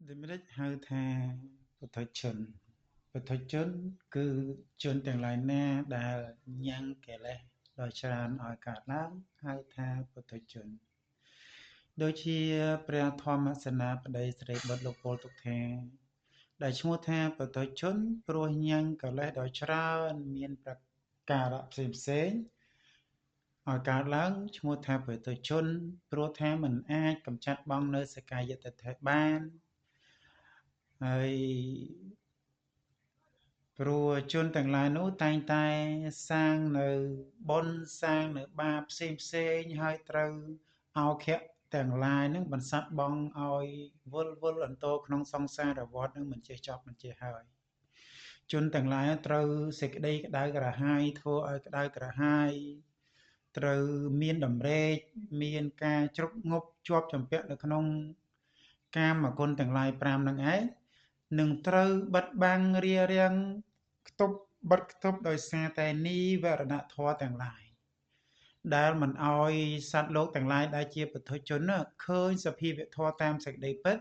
ដូចម្តេចហៅថាពុទ្ធជនពុទ្ធជនគឺជនទាំងឡាយណាដែលញ៉ាំងកិលេសដ៏ច្រើនឲ្យកើតឡើងហៅថាពុទ្ធជនដូចជាព្រះធម្មសេនាបតីសិរីបុត្រលោកពោលទុកថាដែលឈ្មោះថាពុទ្ធជនព្រោះញ៉ាំងកិលេសដ៏ច្រើនមានប្រការៈផ្សេងផ្សេងឲ្យកើតឡើងឈ្មោះថាពុទ្ធជនព្រោះថាមិនអាចកម្ចាត់បងនៅសកាយទិដ្ឋិបានហើយព្រោះជនទាំងឡាយនោះតែងតែសាងនៅបុណ្យសាងនៅបាបផ្សេងផ្សេងហើយត្រូវអោខៈទាំងឡាយនឹងបន្សាត់បងឲ្យវិលវិលអន្តោក្នុងសង្សារវដ្តនឹងមិនចេះចប់មិនចេះហើយជនទាំងឡាយត្រូវសេចក្តីក្តៅក្រហាយធ្វើឲ្យក្តៅក្រហាយត្រូវមានតម្រេកមានការជ្រុកងប់ជាប់ចម្ពាក់នៅក្នុងកាមគុណទាំងឡាយ5នឹងឯងនឹងត្រូវបិទបាំងរារាំងខ្ទប់បិទខ្ទប់ដោយសារតែនិវរណធម៌ទាំងឡាយដែលមិនអោយសត្វលោកទាំងឡាយដែលជាពុទ្ធជនឃើញសភាវធម៌តាមសេចក្តីពិត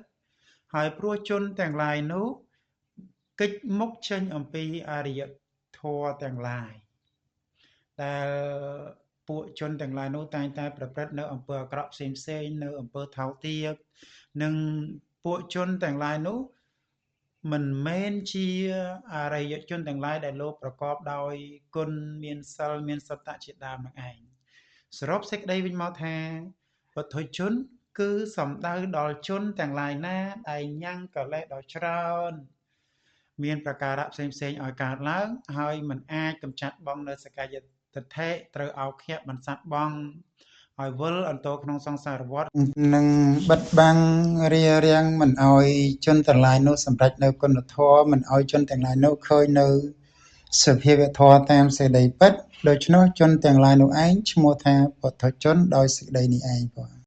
ហើយព្រោះជនទាំងឡាយនោះកិច្ចមុខចេញអំពីអរិយធម៌ទាំងឡាយដែលពួកជនទាំងឡាយនោះតែងតែប្រព្រឹត្តនៅអំពើអាក្រក់ផ្សេងផ្សេងនៅអំពើថោកទាបនិងពួកជនទាំងឡាយនោះមិនមែនជាអរិយជនទាំងឡាយដែលលោកប្រកបដោយគុណមានសិលមានសត្តៈជាដើមនឹងឯងសរុបសេចក្តីវិញមកថាពុទ្ធជនគឺសំដៅដល់ជនទាំងឡាយណាដែលញ៉ាំងកិលេសដ៏ច្រើនមានប្រការៈផ្សេងផ្សេងឲ្យកើតឡើងហើយមិនអាចកម្ចាត់បងនៅសកាយទិដ្ឋិត្រូវអោខៈបន្សាត់បងឲ្យវិលអន្តោក្នុងសង្សារវដ្តនឹងបិទបាំងរារាំងមិនឲ្យជនទាំងឡាយនោះសម្រេចនៅគុណធម៌មិនឲ្យជនទាំងឡាយនោះឃើញនៅសភាវធម៌តាមសេចក្តីពិតដូច្នោះជនទាំងឡាយនោះឯងឈ្មោះថាពុទ្ធជនដោយសេចក្តីនេះឯងបង។